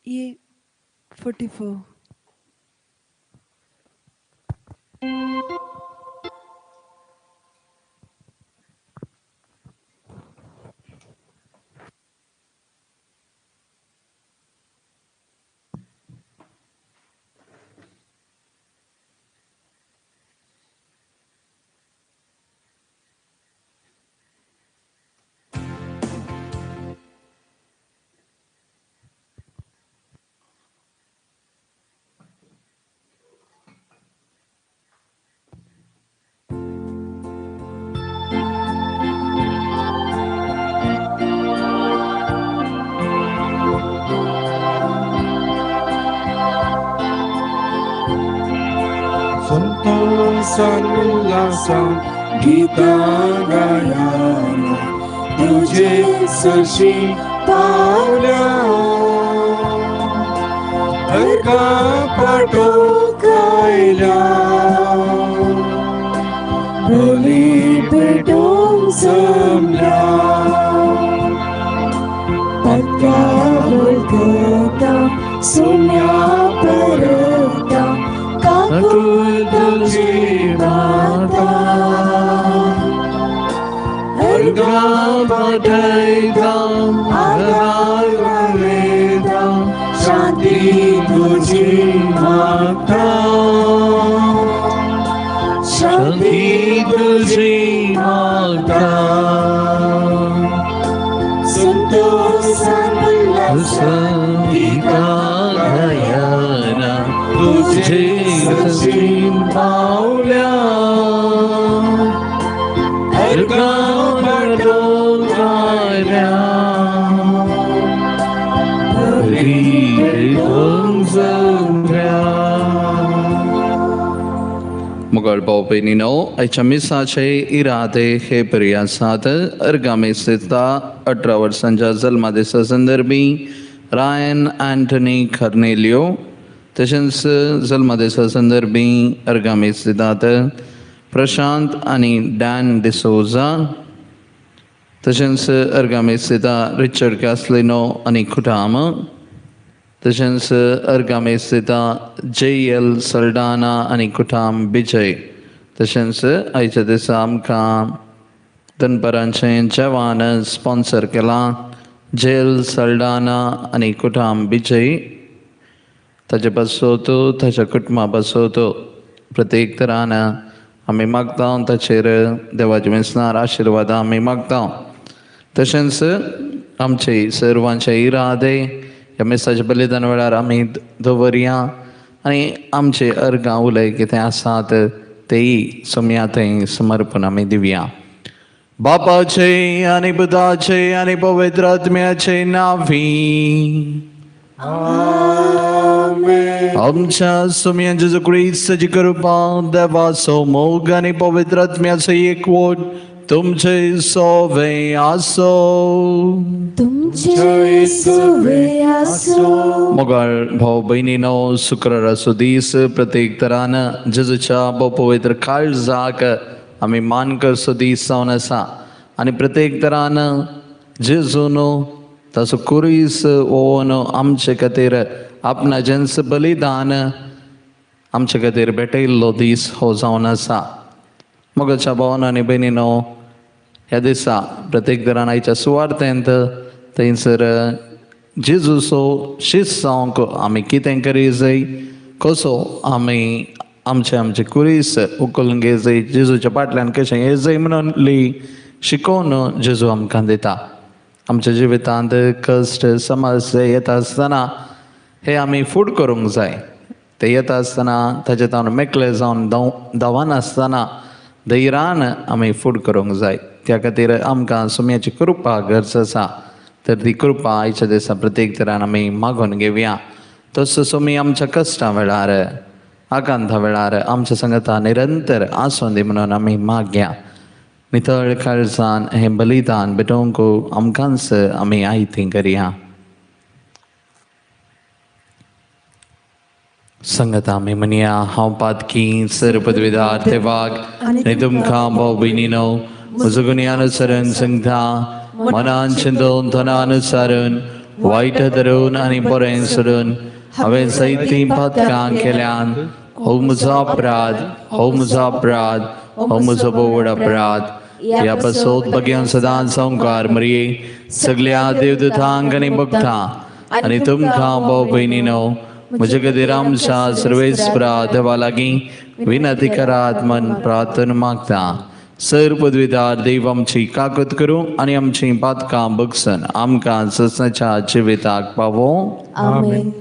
E 44. संतोषान गीतां गायना तुझे सरशी पावल्या अर्गा पाटो गायल्या बली पेटोवंक जमल्या पत्ता वळखता सुम्या परता काकूल तुझी माता अर्गा पाठयता आधार उलयता शांती तुझी मागता शांती तुझी मागता संतोषान उल्हासान गीतां गायना तुझे सरशी पावल्या अर्गा पाटो गायल्या बली पेटोवंक जमल्या. मुगळ भाव भयणीनो, आयच्या मिसाचे इरादे हे परी आसात. अर्गामेस्ता 18 वर्सांच्या जल्मदिसा संदर्भी रायन अँटनी कर्नेलियो, तशेंच जल्मदिसा संदर्भी अर्गामेस्तात प्रशांत आनी डॅन डिसोजा, तशेंच अर्गामेस्ता रिचर्ड कॅसलिनो आनी कुटाम, तशेंच अर्गामेस्ता जे एल सल्डाना आनी कुटाम बिजय, तशेंच आयच्या दिसा आमकां दनपरांचें जेवण स्पॉन्सर केलां जेल सल्डाना आनी कुटाम बिजय. ताचे पासत ताच्या कुटुंबा पासत प्रत्येक तरान आमी मागता ताचेर देवाचे मेसनार आशिर्वाद आमी मागता. तशेंच आमचे सर्वांचे इरादे ह्या मिसाच्या बलिदान वेळार आमी दवरया आनी आमचे अर्गां उलय कितें आसात तेय सोम्या थंय समर्पण आमी दिवया. बापाचे आनी पुताचे आनी पवित्र आत्म्याचे नांवी आमच्या सोम्या जेजू क्रिस्ताची कृपा, देवाचो मोग आनी पवित्र आत्म्याचो एकवट तुमचे सोवे आसो. तुमचे सुवे आसो. मोगाळ भाव भयणीनो, शुक्राराचो दीस प्रत्येक तरान जेजूच्या भोव पवित्र काळजाक आमी मान करचो दीस जावन आसा आनी प्रत्येक तरान जेजून ताचो कुरीस ओवन आमचे खातीर आपणाचेंच बलिदान आमचे खातीर भेटयल्लो दीस हो जावन आसा. मोगाच्या भावान आनी भयणीनो, ह्या दिसा प्रत्येक तरान आयच्या सुवार्थेंत थंयसर जेजूचो शीस जावंक आमी कितें करी जाय, कसो आमी आमचे आमचे कुरीस उखलून घेय, जेजूच्या फाटल्यान कशें ये जाय म्हणून शिकोवन जेजू आमकां दिता. आमच्या जिवितांत कश्ट समस्या येता आसतना हे आमी फूड करूंक जाय. ते येता आसतना ताचे तावन मेकळे जावन धांवनासतना धैर्यान आमी फूड करूंक जाय. त्या खातीर आमकां सोम्याची कृपा गरज आसा. तर ती कृपा आयच्या दिसा प्रत्येक तरान आमी मागून घेवया. तसो सोमी आमच्या कश्टां वेळार, आकांता वेळार आमच्या संगता निरंतर आसूं दी म्हणून आमी मागया. नितळ काळजान हें बलिदान भेटोवंक आमकांच आमी आयती करया. संगता आमी म्हणया, हांव पातकी सर पदवीदार देवाक आनी तुमकां भाव भयणीनो म्हजो गुन्यांनुसरून सांगता, मनान चिंतून धनानुसारून वायट धरून आनी बरें सोडून हांवें जायतीं पातकां केल्यान. हो म्हजो अपराध, हो म्हजो अपराध, हो म्हजो भोव अपराध. ह्या पासत बग्यान सदांच संवकार मरये सगल्या देवदूतांक आनी भक्तां आनी तुमकां भाव भयणीनो म्हजे खातीर आमच्या सर्वेस्परा देवा लागीं विनंती करात मन प्रार्थना मागता. सर पदवीदार देव आमची काकत करूं आनी आमची पातकां बगसन आमकां ससनाच्या जिविताक पावो. आमेन.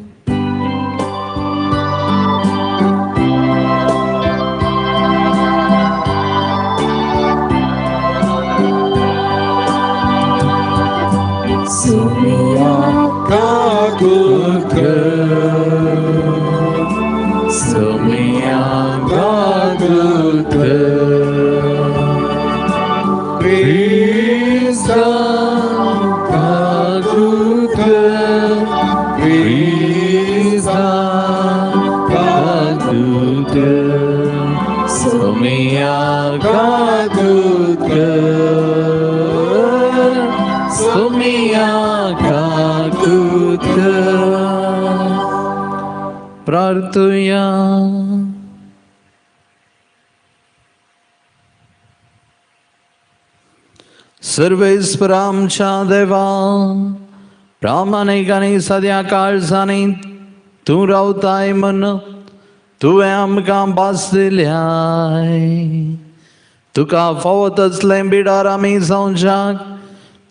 सुमिया काकूत कर, सुमिया काकूत कर, क्रिस्ता काकूत कर, क्रिस्ता काकूत कर, सुमिया काकूत कर, सुमिया काकूत कर. प्रार्थुया. सर्वेस्परा आमच्या देवा, प्रामाणीक आनी साद्या काळजांनी तूं रावताय म्हण तुवें आमकां भास दिल्याय. तुका फावो तसलें बिडार आमी जावच्याक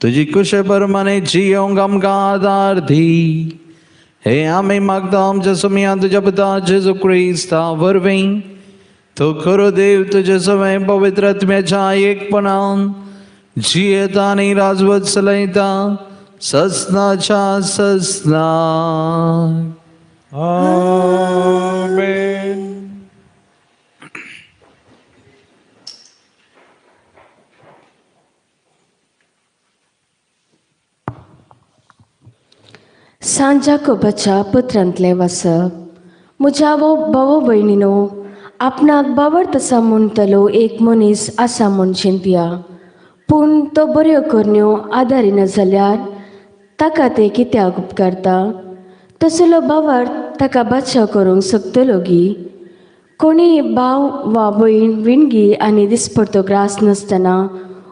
तुजी कुशे प्रमाणे जियोंक आमकां आदार दी. हे आमी मागता आमच्या सोम्या तुज्या पुता जेजू क्रिस्ता वरवीं. तो खरो देव तुजे सवें पवित्र आत्म्याच्या एकपणान जियेता आनी राजवत चलयता ससनाच्या ससनाक. आमेन. सांत जाकोबाच्या पत्रांतलें वाचप. म्हज्या भावो भयणीनो, आपणाक बावडत आसा म्हणटलो एक मनीस आसा म्हूण चिंतया, पूण तो बऱ्यो करण्यो आदारिना जाल्यार ताका तें कित्याक उपकारता? तसलो बावार्थ ताका बादशा करूंक शकतलो गी? कोणीय भाव वा भयण विणगी आनी दिसपडतो ग्रास नासतना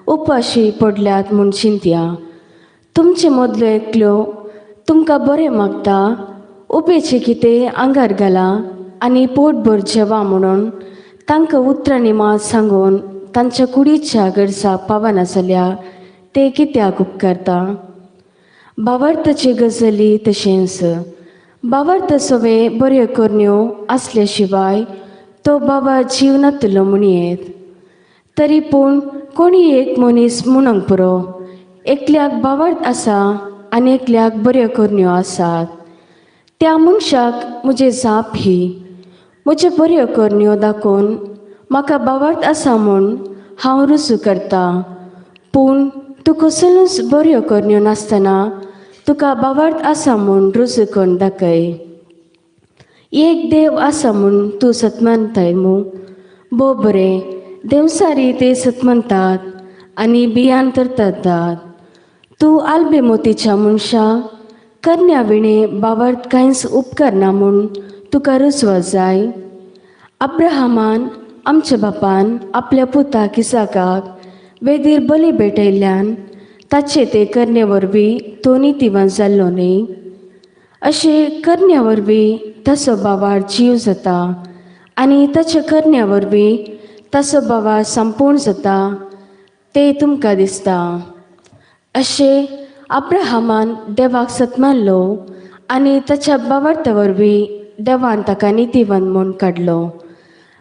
उपाशी पडल्यात म्हूण चिंतया. तुमचे मदलो एकलो तुमकां बरें मागता, उपेचें कितें आंगार घालां आनी पोटभर जेवा म्हणून तांकां उतरांनी मात सांगून तांच्या कुडीच्या गरजाक पावना जाल्यार तें कित्याक उपकारता? भावार्थाची गजाली तशेंच बावर्त सवे बऱ्यो करण्यो आसले शिवाय तो बाबा जीव नातलो म्हणयेत. तरी पूण कोणी एक मनीस म्हणूंक पुरो, एकल्याक बावर्त आसा आनी एकल्याक बऱ्यो करण्यो आसात. त्या मनशाक म्हजी जाप ही, म्हज्यो बऱ्यो करण्यो दाखोवन म्हाका बावर्त आसा म्हूण हांव रुजू करता, पूण तूं कसल्योच बऱ्यो करण्यो नासतना तुका बावर्त आसा म्हूण रुजू करून दाखय. एक देव आसा म्हूण तूं सतमानताय मू, बो बरें देवसारी ते सतमनतात आनी बियान तरतात. तूं आलबे मोतीच्या मनशा करण्या विणे बावर्त कांयच उपकारना म्हूण तुका रुजवा जाय. अब्राहमान आमच्या बापान आपल्या पुताक इसाकाक वेदीर बली भेटयल्ल्यान ताचे ते करणे वरवीं तो नितीवान जाल्लो न्ही. अशें करण्या वरवीं ताचो बावार जीव जाता आनी ताच्या करण्या वरवीं ताचो बावार संपूर्ण जाता तें तुमकां दिसता. अशें अब्राहमान देवाक सतमानलो आनी ताच्या बावार्था वरवीं देवान ताका नितीवान म्हूण काडलो.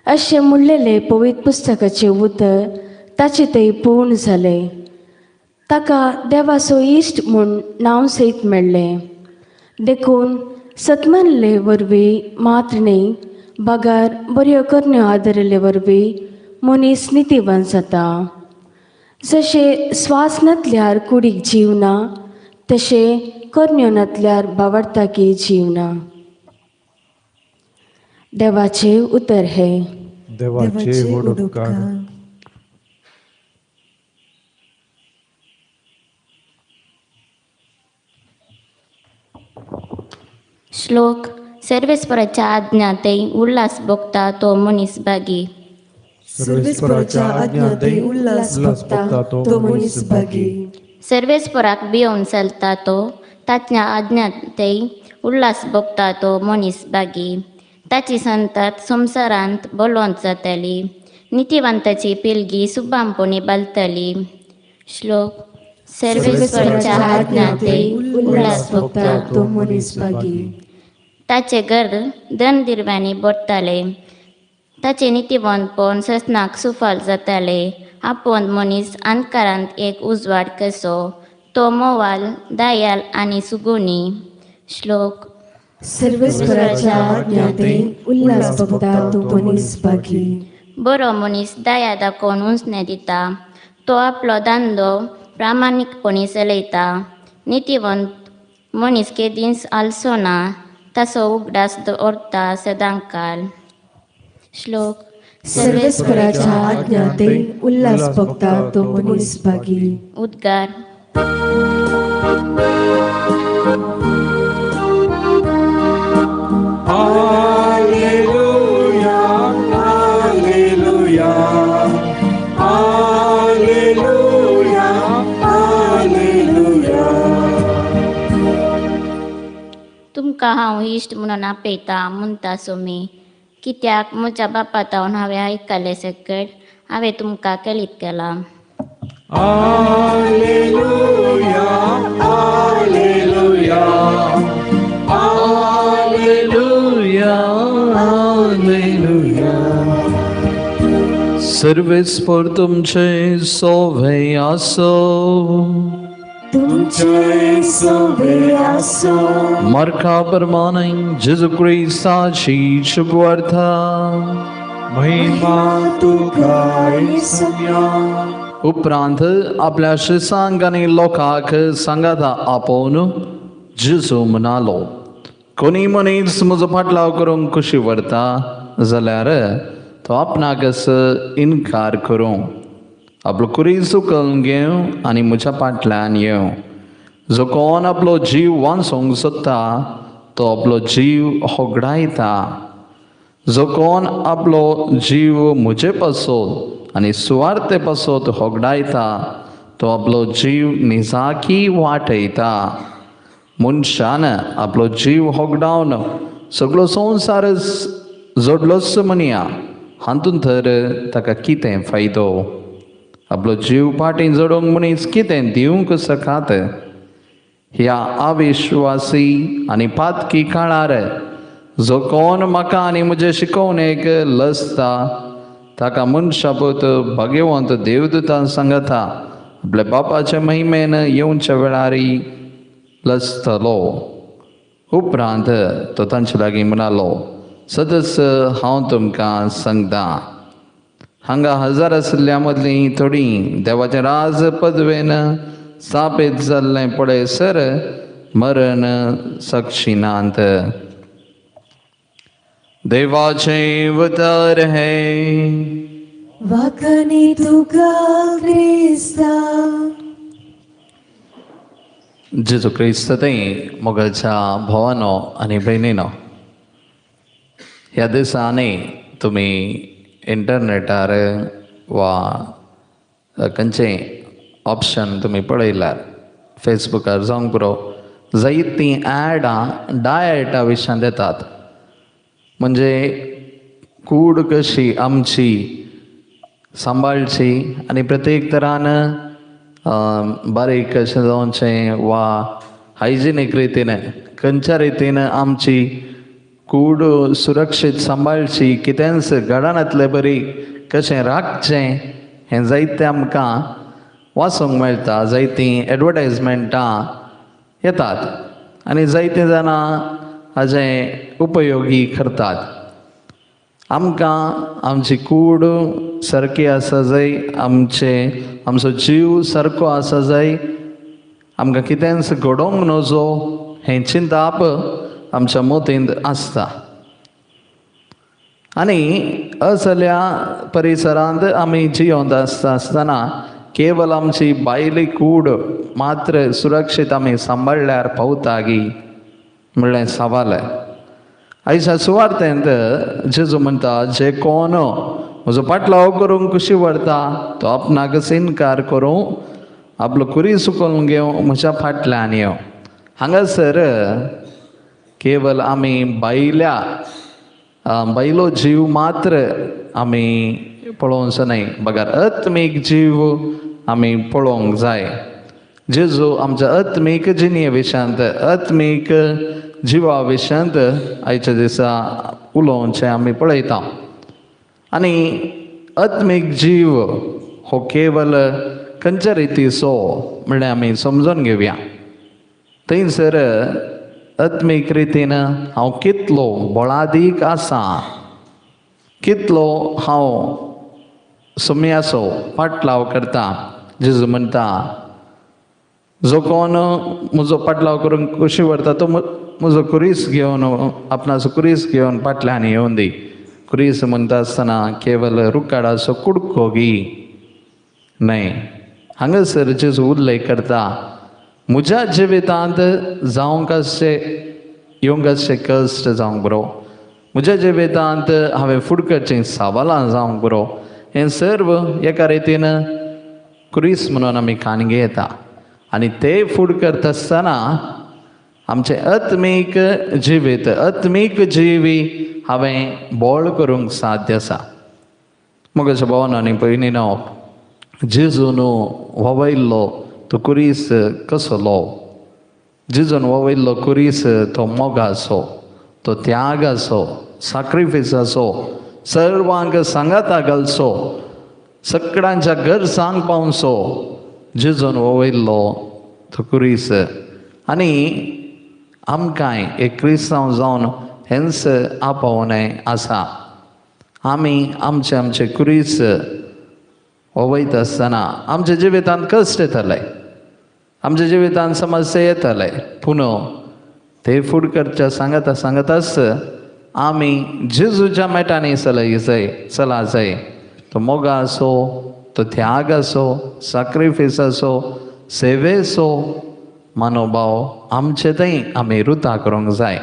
अशें म्हणलेलें पवित्र पुस्तकाचें उतर ताचें थंय पूर्ण जालें. ताका देवाचो इश्ट म्हूण नांव सयत मेळ्ळें. देखून सतमानले वरवीं मात्र न्ही बगर बऱ्यो करण्यो आदरिल्ले वरवीं मनीस नितीवान जाता. जशें स्वास नातल्यार कुडीक जीव ना, तशें करण्यो नातल्यार बावडताकी जीव ना. देवाचें उतर हें. देवाचे व्हड उपकार. श्लोक. सर्वेस्पराच्या आज्ञातय उल्हास भोगता तो मनीस भागी. सर्वेस्पराच्या आज्ञातय उल्हास भोगता तो मनीस भागी. सर्वेस्पराक भियोवन चलता तो ताच्या आज्ञातय उल्हास भोगता तो मनीस भागी. ताची संतात संवसारांत बलवंत जातली, नितीवंताची पिळगी सुबामपणी बालतली. श्लोक. सर्वेस्पराच्या आज्ञातय उल्हास भोगता तो मनीस भागी. ताचें घर धन दिरव्यांनी भरतालें, ताचें नितीवंतपण ससनाक सुफल जातालें. आपोवन मनीस अंधकारांत एक उजवाड कसो, तो मोवाल दयाल आनी सुगुणी. श्लोक. सर्वेस्पराच्या आज्ञातय उल्हास भोगता तो मनीस भागी. बरो मनीस दया दाखोवन उंचणे दिता, तो आपलो धंदो प्रामाणीकपणी चलयता. नितीवंत मनीस केदींच आलसो ना, ताचो उगडास दवरता सदांकाल. श्लोक. सर्वेस्पराच्या आज्ञातय उल्हास भोगता तो मनीस भागी. उद्गार. Alleluia, alleluia, alleluia, alleluia. तुमकां हांव इश्ट म्हणून आपयता म्हणटा सोमी, कित्याक म्हज्या बापा तावन हांवें आयकलें सकट हांवें तुमकां कळीत केलां. Alleluia, alleluia, alleluia, alleluia. सर्वेस्पर तुमचे सोवे आसो. तुमचे सोवे आसो. मार्का प्रमाणे जेजू क्रिस्ताची शुभवार्ता. महिमा तुका येसुया. उपरांत आपल्या शिसांक आनी लोकांक सांगाता आपोवन जेजू म्हणालो, कोणी मनीस म्हजो फाटलाव करूंक खुशी व्हरता जाल्यार तो आपणाकच इनकार करूं, आपलो कुरीस उखलून घेवं आनी म्हज्या फाटल्यान येवं. जो कोण आपलो जीव वांचोवंक सोदता तो आपलो जीव होगडायता. जो कोण आपलो जीव म्हजे पासत आनी सुवार्थे पासत होगडायता तो आपलो जीव निजाकी वाटयता. मनशान आपलो जीव होगडावन सगळो संवसारच जोडलोच म्हणया, हातूंत तर ताका कितें फायदो? आपलो जीव फाटीं जोडूंक मनीस कितें दिवंक सकात? ह्या अविश्वासी आनी पातकी काळार जो कोण म्हाका आनी म्हजे शिकोवणेक लजता ताका मनशापूत भाग्यवंत देवदूतान सांगता आपल्या बापाच्या महिमेन येवच्या वेळारी लजतलो. उपरांत तो तांचे लागीं म्हणालो, सदस हांव तुमकां सांगता, हांगा हजार आशिल्ल्या मदलीं थोडीं देवाचें राज पदवेन स्थापीत जाल्लें पळयसर मरण साक्षिनांत. देवाचें उतर हें. वाखाणी तुका क्रिस्ता. जेजू क्रिस्त थंय मोगाच्या भावानो आनी भयणीनो, ह्या दिसांनी तुमी इंटरनेटार वा खंयचें ऑप्शन तुमी पळयल्यार फेसबुकार जावंक पुरो, जायतीं ॲडां डायटा विशयांत येतात. म्हणजे कूड कशी आमची सांबाळची आनी प्रत्येक तरान बारीक कशें जावचें वा हायजिनीक रितीन खंयच्या रितीन आमची कूड सुरक्षीत सांबाळची, कितेंच घडनातले बरी कशें राखचें हें जायतें आमकां वाचूंक मेळटा. जायतीं एडवर्टायजमेंटां येतात आनी जायतीं जाणां हाजें उपयोगी करतात. आमकां आमची कूड सारकी आसा जाय, आमचे आमचो जीव सारको आसा जाय, आमकां कितेंच घडोवंक नजो हें चिंताप आमच्या मतींत आसता. आनी असल्या परिसरांत आमी जियोंत आसता आसतना केवल आमची भायली कूड मात्र सुरक्षीत आमी सांबाळ्ळ्यार पावता गी म्हणलें सवाल. आयच्या सुवार्थेंत जेजू म्हणटा, जे कोण म्हजो पाटलाव करूंक खुशी व्हरता तो आपणाकच इनकार करूं आपलो कुरी सुकोवन घेवं म्हज्या फाटल्यान येवं. हांगासर केवल आमी भायल्या बायलो जीव मात्र आमी पळोवचो न्हय, बगर आत्मीक जीव आमी पळोवंक जाय. जेजू आमच्या आत्मीक जिणे विशयांत आत्मीक जिवा विशयांत आयच्या दिसा उलोवचें आमी पळयता. आनी आत्मीक जीव हो केवल खंयच्या रितीचो म्हणल्यार आमी समजून घेवया. थंयसर आत्मीक रितीन हांव कितलो बळादीक आसा, कितलो हांव सुम्याचो पाटलाव करता. जेजू म्हणटा, जो कोण म्हजो पाटलाव करूंक खुशी व्हरता तो म्हजो कुरीस घेवन आपणाचो कुरीस घेवन फाटल्यान येवन दी. कुरीस म्हणटा आसतना केवल रुकाडाचो कुडको गी न्हय. हांगासर जेजू उल्लेख करता, म्हज्या जिवितांत जावंक आसचे येवंक आसचे कश्ट जावंक बरो, म्हज्या जिवितांत हांवें फुडकरचीं सवालां जावंक बरो, हें सर्व एका रितीन कुरीस म्हणून आमी काणगे येता. आनी ते फूड करता आसतना आमचें आत्मीक जिवीत आत्मीक जिवी हांवें बळ करूंक साध्य आसा. म्हज्या भावान आनी भयणीनो, जेजून व्हवयल्लो तो कुरीस कसलो, जेजून व्हवयल्लो कुरीस तो मोगाचो, तो त्यागाचो, साक्रिफिसाचो, सर्वांक सांगाता घालचो, सगळ्यांच्या गरजांक पावचो जेजून व्हवयल्लो तो कुरीस. आनी आमकांय एक क्रिस्तांव जावन हेंच आपोवणें आसा. आमी आमचे आमचे कुरीस वयता आसतना आमच्या जिवितांत कश्ट येताले, आमच्या जिवितांत समस्या येताले, पूण ते फूड करच्या सांगता सांगताच आमी जेजूच्या मेटांनी चलय जाय, चला जाय. तो मोगाचो, तो त्यागाचो, साक्रिफिसाचो, सेवेचो मनोभाव आमचे थंय आमी रुता करूंक जाय.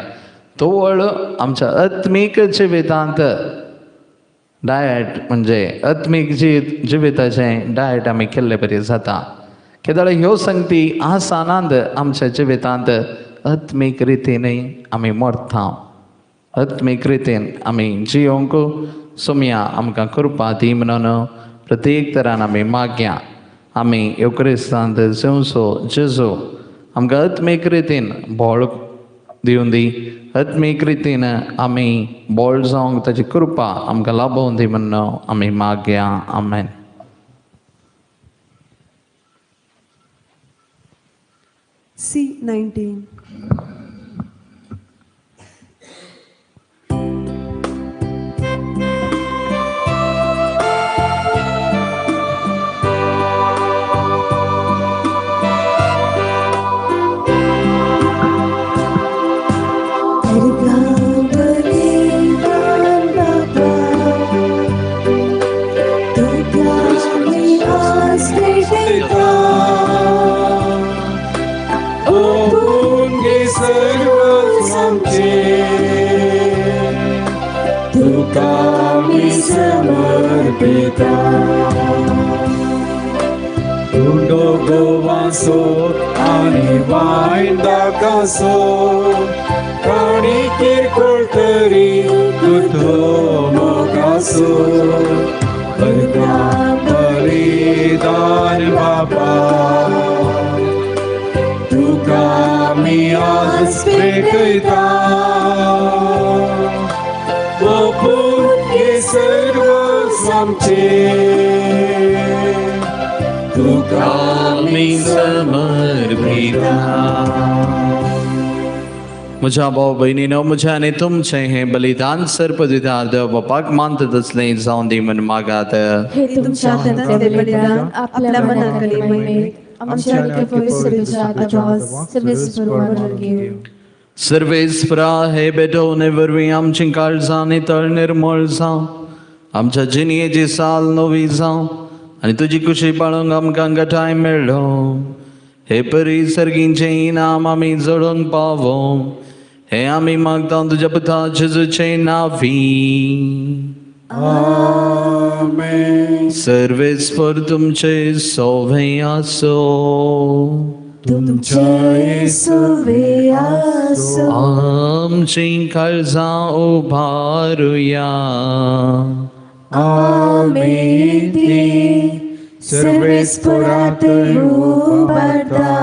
तोवळ आमच्या आत्मीक जिवितांत डायट म्हणजे आत्मीक जिविताचें डायट आमी केल्ले बरी जाता. केदळ ह्यो संगती आसानांत आमच्या जिवितांत आत्मीक रितीनय आमी मरता, आत्मीक रितीन आमी जियोंक सोमया आमकां कृपा दी म्हणून प्रत्येक तरान आमी मागया. आमी येवक्रिस्तांत जेवचो जेजू आमकां आत्मीक रितीन बळ दिवन दी, आत्मीक रितीन आमी बळ जावंक ताची कृपा आमकां लाभोवन दी म्हूण आमी मागया. आमेन. C19. समर्पिता तुंडो गोवासो आनी वायन दाकासो काणी किरकोळ तरी तुजो मोगासो बलिदान बाबा तुका आमी आज भेटयता तुका आमी समर्पिता. म्हज्या भाव भयणीनो, म्हज्या आनी तुमचें हें बलिदान सर्पदिदार देव बापाक मानता तसलें जावन दी म्हूण मागात. हे तुमच्या हातांतलें बलिदान आपल्या मनाक आनी महिमेक आमच्या आनी पवित्र सर्वेस्पर घेवं. सर्वेस्परा हे भेटवणे वरवीं आमचीं काळजां नितळ निर्मळ जावं, आमच्या जिणयेची साल नवी जावं आनी तुजी खुशी पाळूंक आमकां घटाय मेळ्ळो. हे परी सर्गींचें इनाम आमी जोडूंक पावो हे आमी मागता तुज्या पुता जेजूचे नांवी. आमेन. सर्वेस्पर तुमचे सोवे आसो. तुमचे सोवे आसो. आमचीं काळजां उबारुया. आमी ती सर्वेस्परात उबारता.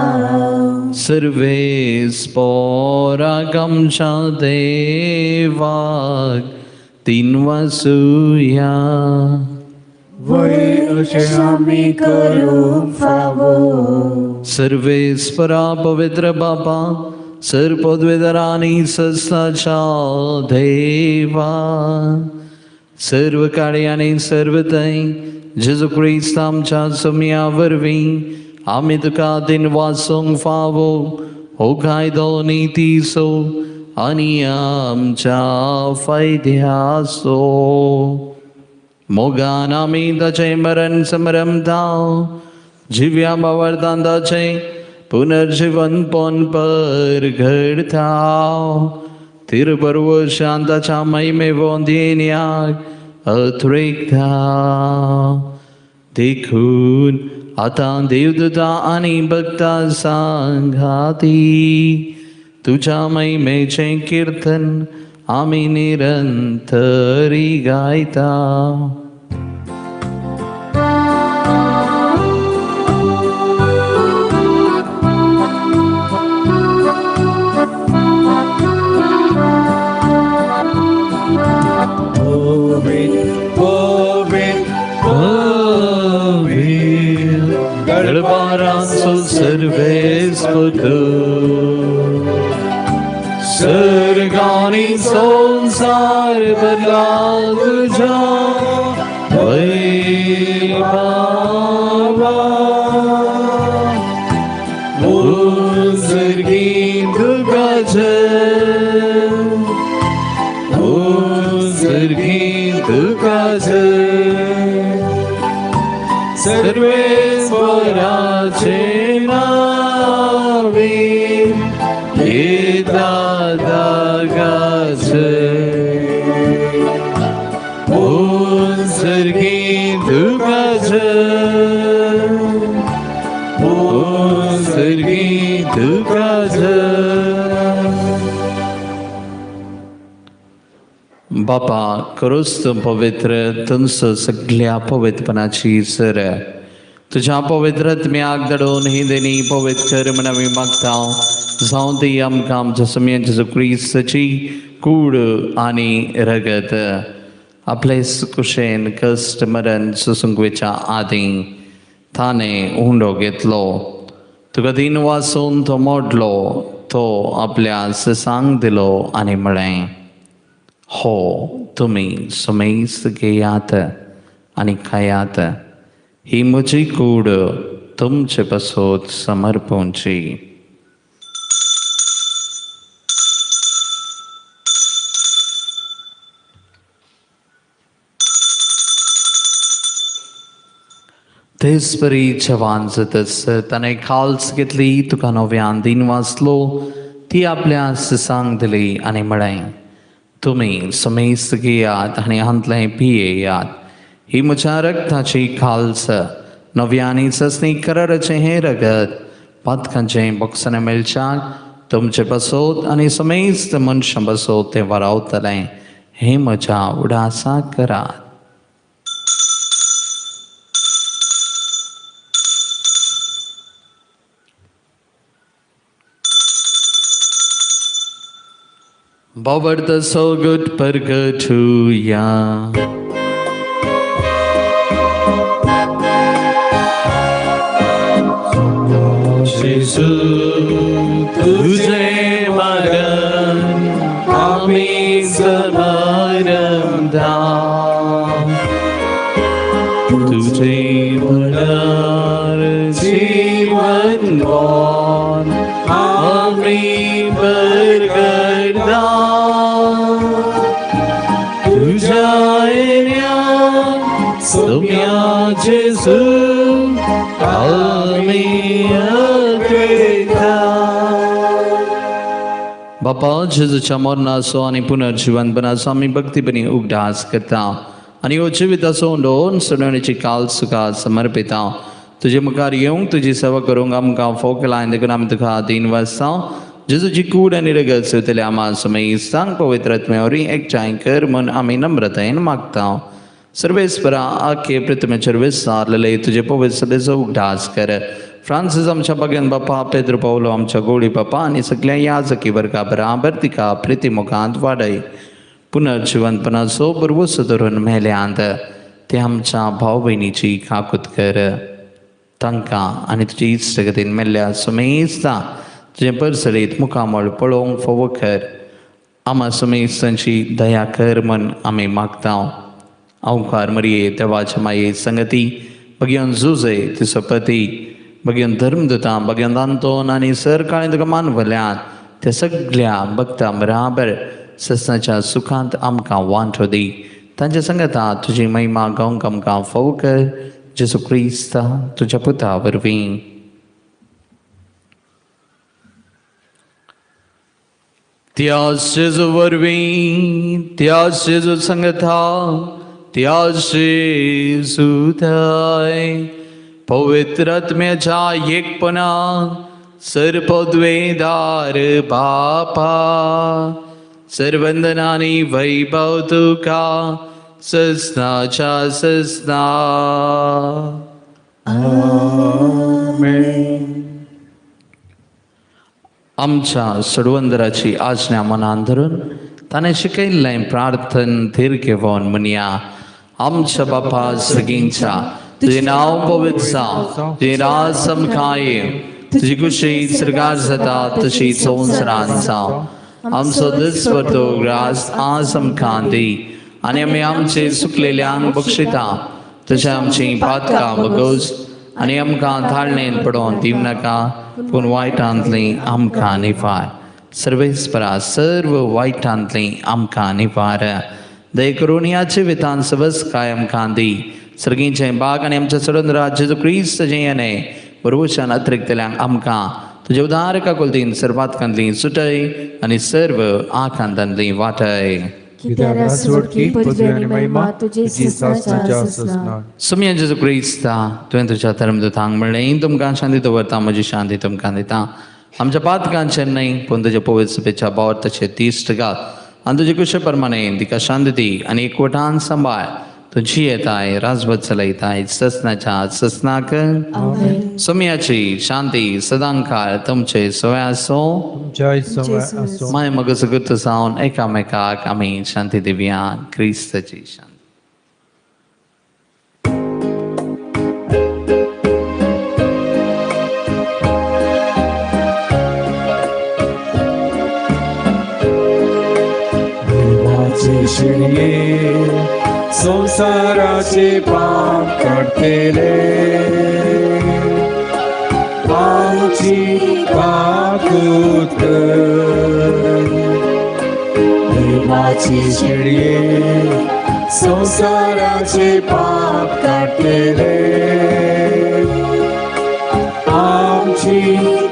सर्वेस्पराक आमच्या देवाक तीन वासुया. वय अशें आमी करूंक फावो. सर्वेस्परा पवित्र बापा सर पदवेदारा आनी सस्ताच्या देवा सर्व काळी आनी सर्व थंय जेजू क्रिस्त आमच्या सोम्या वरवीं आमी तुका दिन वासूंक फावो हो कायदो नितीचो आनी आमच्या फायद्याचो. मोगान आमी ताचें मरण समरमता जिव्या बावरतान ताचें पुनर्जिवनपण परघडता तिरुपरवशान ताच्या महिमे वंदेन्याक अथ्रेकता. देखून आतां देवदूता आनी भक्ता सांगाती तुज्या महिमेचें किर्तन आमी निरंतरी गायता. दरबारांचो सर्वेस्पर सर्गानी संसार बदला तुझ्या वैभवा सर्गी तुका जय सर्गी तुका जय सर्वेस्पराचे नावे येता दागाचे ओ सर्गी तुका जय ओ सर्गी तुका जय. बापा क्रिस्त पवित्र तुमचो सगळ्या पवित्रपणाची सर तुझ्या पवित्र आत्म्याक धाडून ही देणी पवित्र कर म्हण आमी मागता. जावं ती आमकां आमच्या सम्यान जेजू क्रिस्ताची कूड आनी रगत. आपले कुशेन कश्ट मरण सोसूंक वयच्या आदीं ताणें उंडो घेतलो. तुका दिन वासून तो मोडलो, तो आपल्या ससांक दिलो आनी म्हळें, हो तुमी सुमेस्त घेयात आनी खायात, ही म्हजी कूड तुमचे पासत समर्पणची. तेच परी जवान जातच ताणें खाल्स घेतली, तुका नव्यान दिन वाचलो, ती आपल्या ससांक दिली आनी म्हळें, तुमी समेस्त घेयात आनी हांतलें पियेयात, ही म्हज्या रगताची खाल्स, नव्यानी ससनी कराराचें हें रगत पातकांचें बोक्सां मेळच्याक तुमचे पासत आनी समेस्त मनशां पासत तें वारावतलें. हें म्हज्या उडासाक करात. बाबर्त सोगट परगटुया. जेजू तुझे मरण आमी समरंदा, तुझे मरण जीवन वान आमी परगटदा, तुझ्या येण्यान सोम्या जेजू आमी अद्वैता. बापा जेजूच्या मरणाचो आनी पुनर्जिवनपणाचो आमी भक्तीपणी उगडास करता आनी हो जिविताचो उंडोवन सोडवणेची काल सुखा समर्पिता. तुजे मुखार येवंक तुजी सेवा करूंक आमकां फोव केला, देखून आमी तुका दीन वाचता. जेजूची कूड आनी रगत सेवतले आमा समेस्तांक पवित्र आत्म्या वरवीं एकठांय कर म्हूण आमी नम्रतायेन मागता. सर्वेस्परा आखे प्रतिमेचेर विसारलेले तुजे पवित्र सभेचो उगडास कर. फ्रांसीस आमच्या बागेन बापा, पेद्रो पावलो आमच्या गोळी बापा आनी सगळ्या याजकी वर्गा बराबर तिका प्रिती मुखांत वाडय. पुनर्जिवनपणाचो बरवसो धरून मेल्यांत ते आमच्या भाव भयणीची काकूत कर. तांकां आनी तुजी इश्टगतीन मेल्ल्या समेस्ता तुजें परसरीत मुखामळ पळोवंक फावो कर. आमा समेस्तांची दया कर म्हण आमी मागता. अवकार मरिये देवाच्या माये संगती बगयन जुजे तिचो पती बगयन धर्मदुतां बगयन आंतोन आनी सरकाळी तुका मानवल्यात त्या सगळ्या भक्तां बराबर सस्नाच्या सुखांत आमकां वांटो दी. तांच्या संगता तुजी महिमा गावंक आमकां फावो कर. जेजू क्रिस्ता तुज्या पुता वरवीं. त्या जेजू वरवीं, त्या जेजू संगता, त्या जेजू थंय पवित्र आत्म्याच्या एकपणा सर्पद्वेदार बापा सर्वंदनानी वैभव तुका ससनाच्या ससना. आमेन. आमच्या सोडवंदराची आज्ञा मनान धरून ताणें शिकयल्लें प्रार्थन धीर घेवन म्हणया. आमच्या बापा सगींच्या तुजें नांव पवित्र जावं, तुजें राज आमकां येवं, तुजी खुशी स्वर्गार जाता तशी संवसारांत जावं. आमचो दिसपट्टो ग्रास आज आमकां दी आनी आमी आमचे सुकलेल्यांक बक्षिता तशें आमची पातकां बगोस आनी आमकां थाळणेन पडोवन दिवं नाका, पूण वायटांतली आमकां निवार. सर्वेस्परा सर्व वायटांतली आमकां निवार. दया करून ह्या जिवितांत सवसकाय आमकां दी. सर्गींचें बाग आनी आमच्या सडन जेजू क्रिस्ताचें येणें बरोवच्यान अतिरिक्तल्यांक आमकां तुजे उदार काकुळतीन सर्वातकांतली सुटय आनी सर्व आकांतांतली वाटय. सुम्या जेजू क्रिस्ता तुवें तुज्या धर्मदूतांक म्हणलें, तुमकां शांती दवरता, म्हजी शांती तुमकां दिता. आमच्या पातकांचेर न्हय पूण तुज्या पवित्र सभेच्या भावार्थाचेर तीश्ट घाल आनी तुजे कुशे प्रमाणे तिका शांती दी आनी एकवटान सांबाळ. तूं जियेताय राजवत चलयताय ससनाच्या ससनाक। सोम्याची शांती सदांकाळ तुमचे सवय आसो। माय मगज गुर्त जावन एकामेकाक आमी शांती दिवया। क्रिस्ताची शांती। देवाचे संसाराचे पाप काडटले आमची काकूत कर। देवाची शेळये संसाराचे पाप काडटले आमची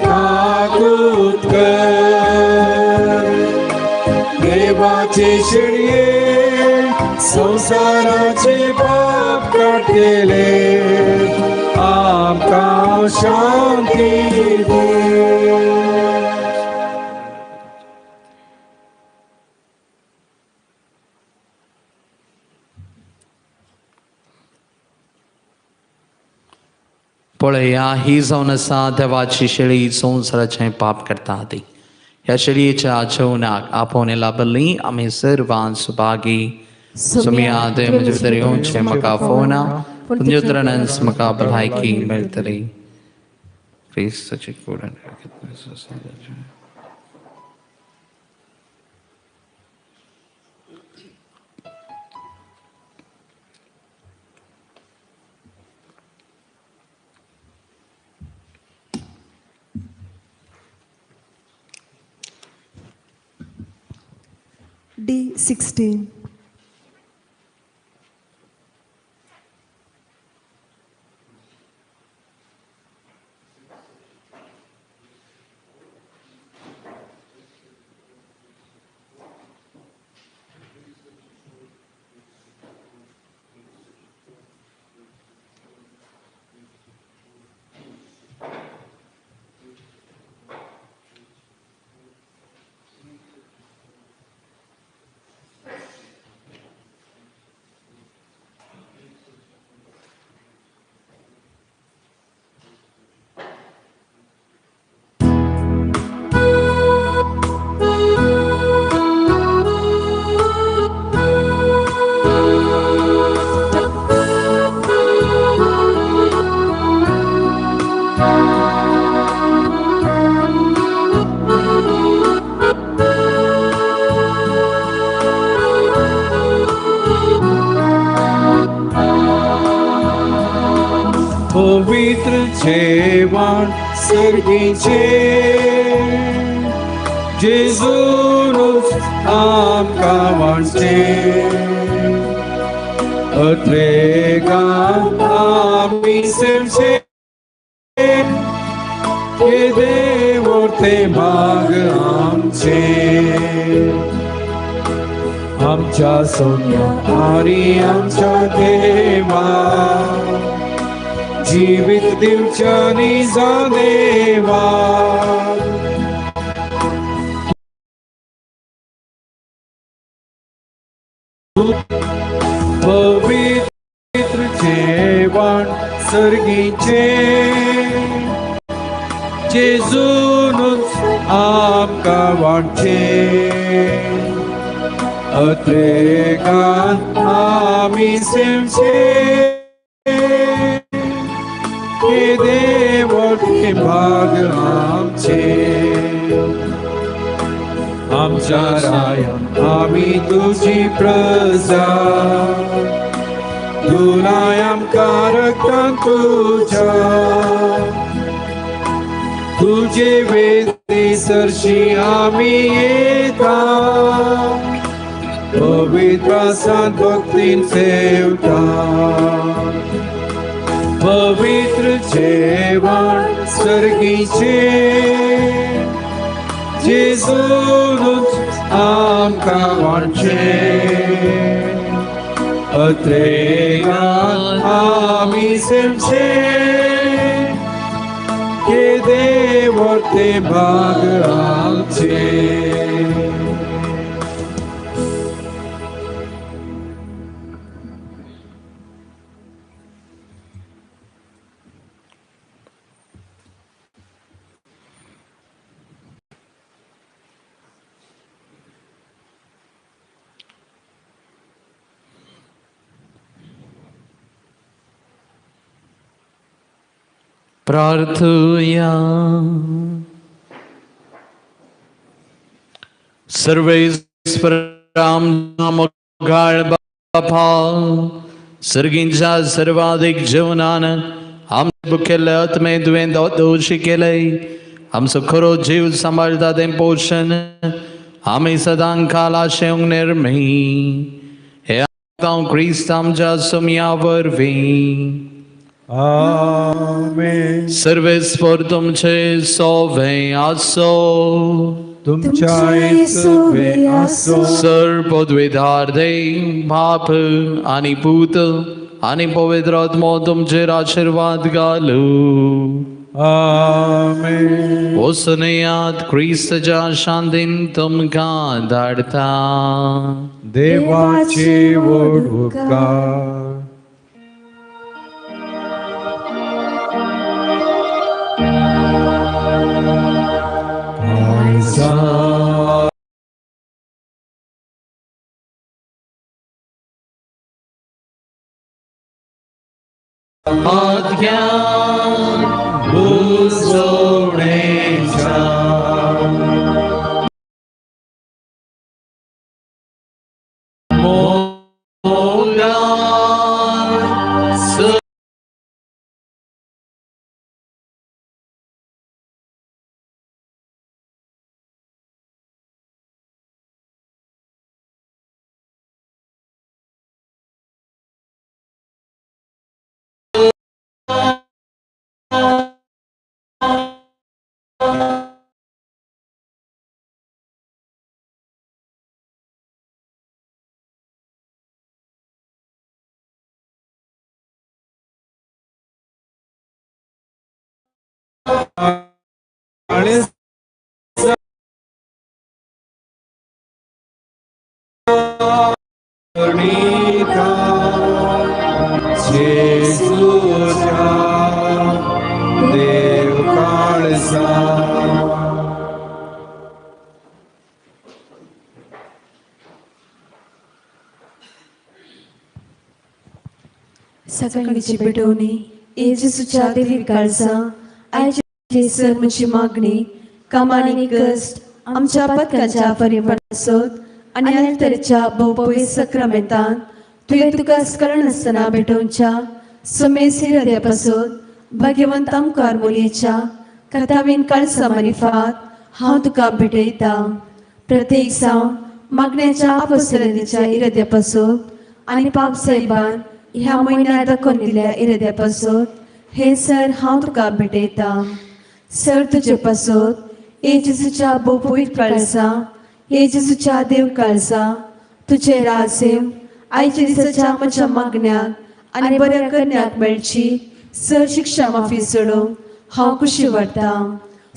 काकूत कर। देवाचे शेळये संसाराचे पाप काडटले आमकां शांती दी। पळया ही जावन आसा देवाची शेळी संवसाराचें पाप करता ती। ह्या शेळयेच्या जेवणाक आपोवणें लाभल्ली आमी सर्वां सुभागी। सुमिया तुवें म्हजे भितर येवचें म्हाका फोवना, तुमच्या उतरानच म्हाका भलायकी मेळटली। क्रिस्ताची कूड। D16. पवित्र जेवण सर्गीचे जेजूनच आमकां वांटचें। अत्रेगान आमी सेवचें केदें व्हडलें भाग आमचें। आमच्या सोम्या आनी आमच्या देवा जीवित दिवच्या निजा देवा। पवित्र जेवण सर्गीचे जेजूनच आमकां वांटचें। अत्रेगान आमी सेवचें केदें व्हडलें भाग आमचें। आमच्या राया आमी तुजी प्रजा धुलाय आमकां रगतान तुज्या। तुजे वेदी सरशी आमी येता पवित्र संत भक्तीन सेवता। पवित्र जेवण सर्गीचे जेजूनच आमकां वांटचें। अत्रेगान आमी सेवचें केदें व्हडलें भाग आमचें। प्रार्थुया. सर्वेस्पराम मोगाळ बापा, सर्गींच्या सर्वाधिक जीवनान आमचे बुकेल्ले आत्मे तुवें दोशी केले, आमचो खरो जीव सांबाळटा तें पोशण आमी सदां काल आशेवंक निर्मी. हे हांव क्रिस्त आमच्या सोम्या वरवीं. आमेन. सर्वेस्पर तुमचे सोवे आसो. तुमच्याय सोवे आसो. सर पदवीधार देव बाप आनी पूत आनी पवित्र आत्मो तुमचेर आशिर्वाद घालू. आमेन. वसनयात क्रिस्तच्या शांतीन तुमकां धाडटा. देवाचे व्हड उपकार. सकाळची पेटवणी जेजूच्या देवी काळजा आयचे सर म्हजी मागणी कामांनी कश्ट आमच्या पथकाच्या परिपणासोत आनी आल्तरच्या भोवपवी सक्रामेंतान तुवें तुका स्मरण आसतना भेटोवच्या सुमेसी हृदया पासून भाग्यवंत आमकार मोलयेच्या कथावीन काळसा मारिफात हांव तुका भेटयता. प्रत्येक जावन मागण्याच्या आपसरतीच्या इराद्या पासून आनी पाप साहेबान ह्या म्हयन्यात दाखोवन दिल्या इराद्या पासून हे सर हांव तुका भेटयता. सर तुजे पासून हे जेजूच्या भोवपवीत काळसा, हे जेजूच्या देव काळसा, तुजे राजेव आयच्या दिसाच्या म्हज्या मागण्याक आनी बऱ्या करण्याक मेळची सर शिक्षा माफी सोडूंक हांव खुशी वाडटा.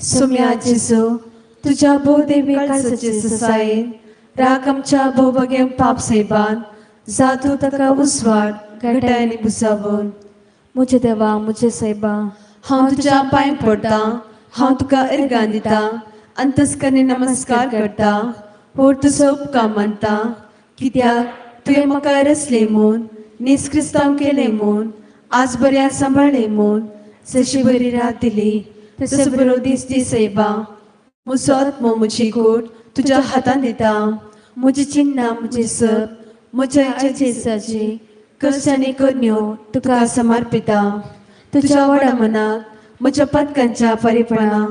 सुम्या जेजू तुज्या भोवदेवी काळसाचे ससायेन राग आमच्या भोवभाग्य पाप साहेबान जातू ताका उस्वाड घटायनी बुसावून. म्हजे देवा म्हजे सायबा, हांव तुज्या पांय पडटा, हांव तुका अर्गां दिता, अंतस्करणी नमस्कार करता, होर तुजो उपकार मानता, कित्याक तुवें म्हाका रचलें म्हूण, नीज क्रिस्तांव केलें म्हूण, आज बऱ्या सांबाळ्ळें म्हूण, जशी बरी रात दिली तसो बरो दीस दी सायबा. म्हजो आत्मो म्हजी कूड तुज्या हातान दिता, म्हजी चिन्नां म्हजें सप म्हज्या आयच्या दिसाची कश्ट आनी करण्यो तुका समर्पिता. तुज्या व्हडा मनाक म्हज्या पदकांच्या परिपणा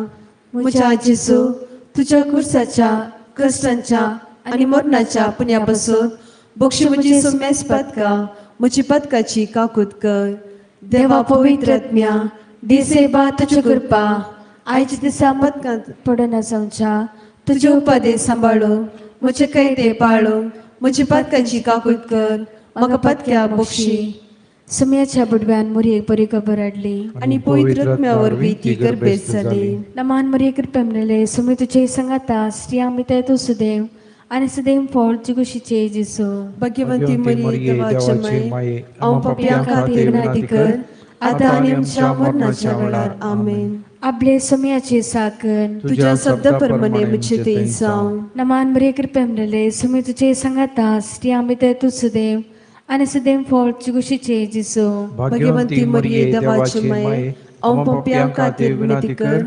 म्हज्या जेजू तुज्या कुर्साच्या कश्टांच्या आनी मरणाच्या पुण्या पासून बक्षी म्हजी सुमेस पदकां म्हजी पदकाची काकूत कर. देवा पवित्र आत्म्या दिसेबा तुज्यो कृपा आयच्या दिसा पदकांत पडना जावच्या तुजे उपादे सांबाळून म्हजे कैदे पाळून म्हजी पदकांची काकूत कर, म्हाका पदक्या बक्षी. सुम्याच्या बुडव्यान मोरयेक बरी खबर हाडली आनी पवित्र आत्म्या वरवीं ती गर्भेस्त जाली. नमान मोरये कृपा मेळ्ळे, सुमी तुजे सांगाता स्त्रियां भितर तूं सुदेव आनी सुदेव फळ जिगुशीचे जेजू. भाग्यवंती मरिये देवाचे माये, हांव पापयां खातीर विनंती कर आतां आनी आमच्या मरणाच्या वेळार. आमेन. आपले सुम्याचे साकन तुज्या शब्दा प्रमाणे म्हजें तें जावं. नमान मरिये कृपा मेळ्ळे, सुमी तुजे सांगाता स्त्रियां भितर तूं सुदेव आनी सुदेव फळ जिगुशीचे जेजू. भाग्यवंती मरिये देवाचे माये, आमकां पापयां खातीर विनंती कर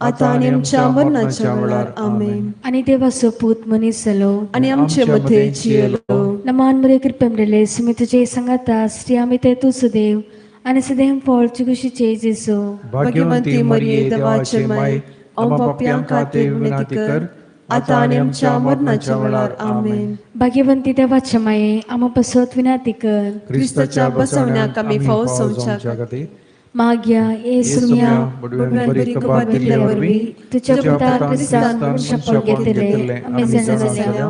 आतां आनी आमच्या मरणाच्या वेळार. आमेन. आनी देवाचो पूत मनीस जालो आनी आमचे मदें जियेलो. नमान मरे कृपेमरेले सुमी तुजे सांगाता स्त्रिया भितर तूं सुदेव आनी सदैव फळ कुशीचे जेजू. भाग्यवंती मरिये देवाचे माय, आमकां पापयां खातीर विनंती कर आतां आनी आमच्या मरणाच्या वेळार. आमेन. भाग्यवंती देवाचे माये, आमकां पासत विनंती कर क्रिस्ताच्या बसवण्याक आमी फावो जावच्या खातीर. माग्या येसुम्या बडव्यान बरी कबात दिल्ले वरवीं तुज्या पुतान क्रिस्तान मनशापण घेतिल्लें आमी जाणा जाल्या.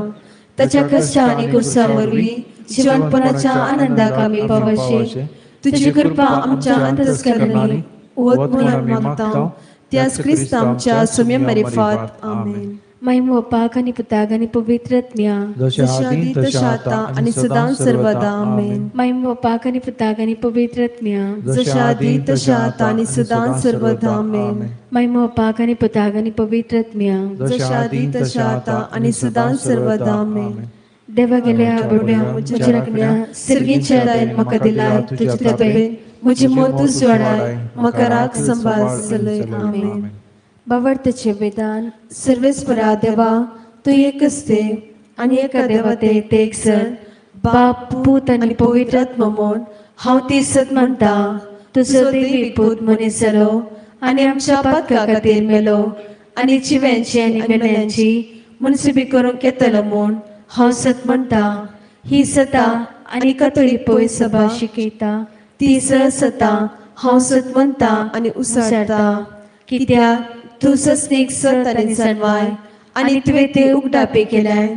ताच्या कश्टा आनी कुर्सा वरवीं जिवनपणाच्या आनंदाक आमी पावशे. तुजी कृपा आमच्या अंतस्करणांनी वत म्हूण आमी मागता त्याच क्रिस्त आमच्या सुम्या मारिफात. आमेन. महिम बापाक आनी पुताक आनी पवित्र आत्म्या. जशें आदीं तशें आतां आनी सदां सर्वदा. आमेन. महिम बापाक आनी पुताक आनी पवित्र आत्म्या. जशें आदीं तशें आतां आनी सदां सर्वदा. आमेन. महिम बापाक आनी पुताक आनी पवित्र आत्म्या. जशें आदीं तशें आतां आनी सदां सर्वदा. आमेन. देवा गेल्या बुडव्या म्हज्या राखण्या सर्गीच्या दयेन म्हाका दिलाय तुजे कृपेन म्हजी मोत उजवाडाय म्हाका राख सांबाळ चलय. आमेन. बावडतेचे वेदान. सर्वेस्परा देवा, तूं एकच देव आनी एका देवा ते एक सण बाप पूत आनी पवित्र आत्मो म्हूण हांव ती सत मानता. तुजो देवी पूत मनीस जालो आनी आमच्या पातका खातीर मेलो आनी जिव्यांची आनी मेल्यांची मुनसिबी करूंक येतलो म्हूण हांव सत म्हणटा. ही सता आनी कातोळी पय सभा शिकयता ती सता हांव सत म्हणटा आनी उसारता. कित्याक तूं सस्नीक सत आनी सनवाय आनी तुवें ते उगडापे केल्याय.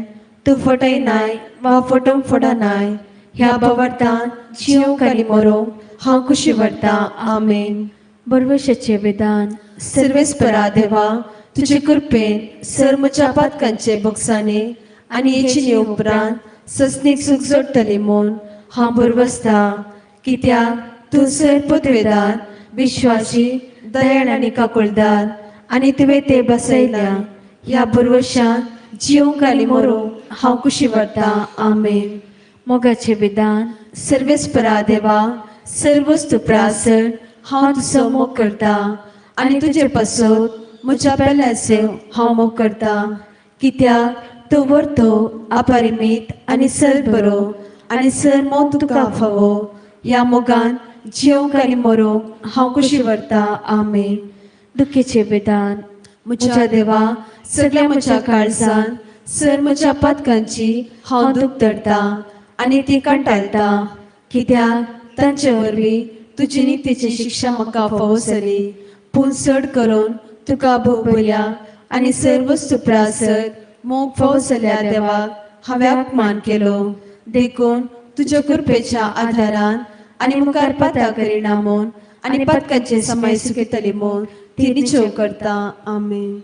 तूं फटयनाय वा फटोवंक फटनाय. ह्या बावडतान जिवंक आनी मरोंक हांव खुशी व्हरता. आमेन. बरवशाचे वेदान. सर्वेस्परा देवा, तुजे कृपेन सर म्हज्या पातकांचे बोगसाने आनी हेचिनी उपरांत सस्नीक सूख जोडटली म्हूण हांव भरवसता. कित्याक तूं सर पदवेदार विश्वासी दयाळ आनी काकुळदार आनी तुवें ते बसयल्या. ह्या भरवशान जिवंक आनी मरोंक हांव खुशी व्हरता. आमेन. मोगाचे विधान. सर्वेस्परा देवा, सर्वस्तु प्रासर हांव तुजो मोग करता आनी तुजे पासत म्हज्या पेल्याचो हांव मोग करता. कित्याक तूं व्हरतो अपरिमीत आनी सर बरो आनी सर मोग तुका फावो. ह्या मोगान जिवंक आनी मरोंक हांव खुशी व्हरता. आमेन. दुखीचे विधान. म्हज्या देवा, सगळ्या म्हज्या काळजान सर म्हज्या पातकांची हांव दूख धरता आनी ती कंटाळटा. कित्याक तांचे वरवीं तुजी नितीची शिक्षा म्हाका फावो जाली. पूण चड करून तुका भोव बऱ्या आनी सर्वस्तु प्रासत मोग फावो जाल्या देवाक हांवें अपमान केलो. देखून तुज्या कृपेच्या आदारान आनी मुखार पाता करिना म्हूण आनी पातकांचे समय सुकयतली म्हूण ती निचेव करता. आमेन.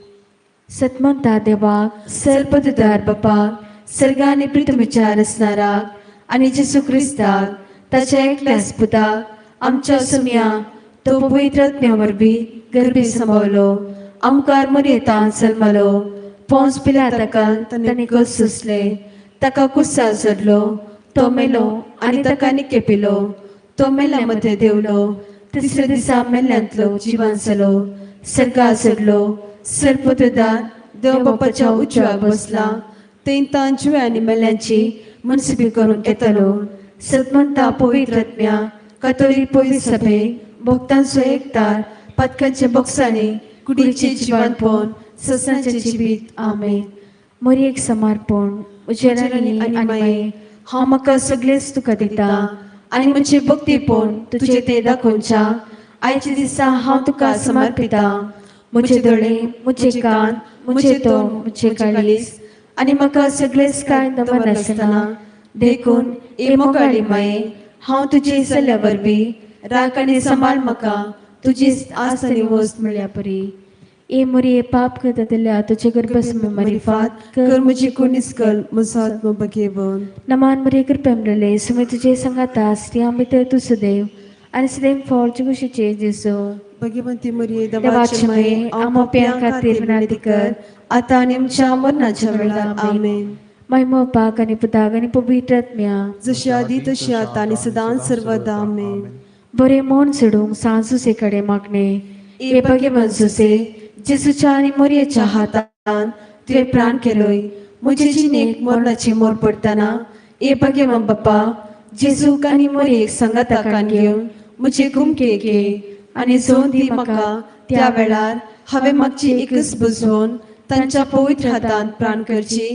सतमंता देवाक सर्पदुदार बापाक सर्गा आनी पृथ्वीच्या रचणाराक आनी जेजू क्रिस्ताक ताच्या एकल्याच पुताक आमच्या सुम्या तो पवित्र आत्म्या वरवीं गर्भी सांबावलो. आमकार मरयेतान जल्मलो. पोंस पिलाताकान ताणें कस सोंसले. ताका कुस्सार चडलो. तो मेलो आनी ताका निकेपिलो. तो मेल्या मदें देंवलो. तिसऱ्या दिसा मेल्ल्यांतलो जिवान जालो. सर्गार चडलो. सर्पदुदार देव बापाच्या उजव्याक बसला. थंय तान जिव्या आनी मेल्यांची मुनसिबी करूंक येतलो. सतमंता पवित्र आत्म्या कातोली पवित्र सभेक भक्तांचो एकतार पातकांच्या बोगसांनी कुडीचे जिवानपण ससनाचें जिवीत. आमेन. मोरयेक समर्पण. म्हज्या राणी आनी माये, हांव म्हाका सगळेंच तुका दिता आनी म्हजें भक्तीपण तुजें तें दाखोवच्या आयच्या दिसा हांव तुका समर्पिता. म्हजे दोळे, म्हजे कान, म्हजें तोंड, म्हजें काळीज आनी म्हाका सगळेंच कांय दवरनासतना. देखून ए मोगाळी माये, हांव तुजे सल्ल्या वरवीं राख आनी सांबाळ म्हाका तुजी आस आनी वस्त म्हळ्या परी. ए मोरये, पाप करता जाल्यार तुजे गर्भस्म मारिफात कर म्हजी कुणीस कल म्हजो आत्मो बघेवन. नमान मरे कृपेमरले सुमी तुजे सांगाता स्त्रियां भितर तूं सुदैव आनी सदैव फळ कुशीचे जेजू. भगवंती मरिये देवाचे देवाचे माये, माये, आमकां पापयां खातीर विनंती कर आतां आनी आमच्या मरणाच्या वेळार. आमेन. महिमा बापाक आनी पुताक आनी पवित्र आत्म्या. जशी आदी तशी आतां आनी सदांच सर्वदा. आमेन. बरें मन सोडूंक सांजुसे कडेन मागणें. ए भगवान जुसे जेजूच्या आनी मोरयेच्या हातान तुवें प्राण केलोय म्हजे जिणेक मरणाची मोर पडटना ए भगवान बाप्पा जेजूक आनी मोरयेक सांगाताकान घेवन म्हजे घुमके घे आनी जोन दी म्हाका त्या वेळार हांवें मागची एकच बुजवून तांच्या पवित्र हातान प्राण करची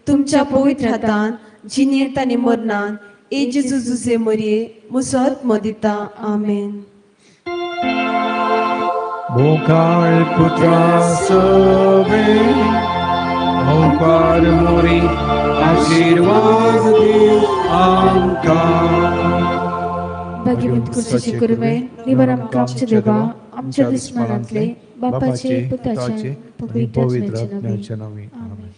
तुमच्या पवित्र हातान जिणेंत आनी मरणान ए जेजू जुजे मोरये म्हजो आत्मो दिता. आमेन. मोगाळ पुत्रा सवे ओंकार मोरी आशीर्वाद दिव आमकां. भगिनी कुर्सीची कुरवे निवर आमकां आमच्या देवा आमच्या दुस्मानांतले बापाचे पुताचे पवित्र पवित्र आत्म्याचे नांवी. आमेन.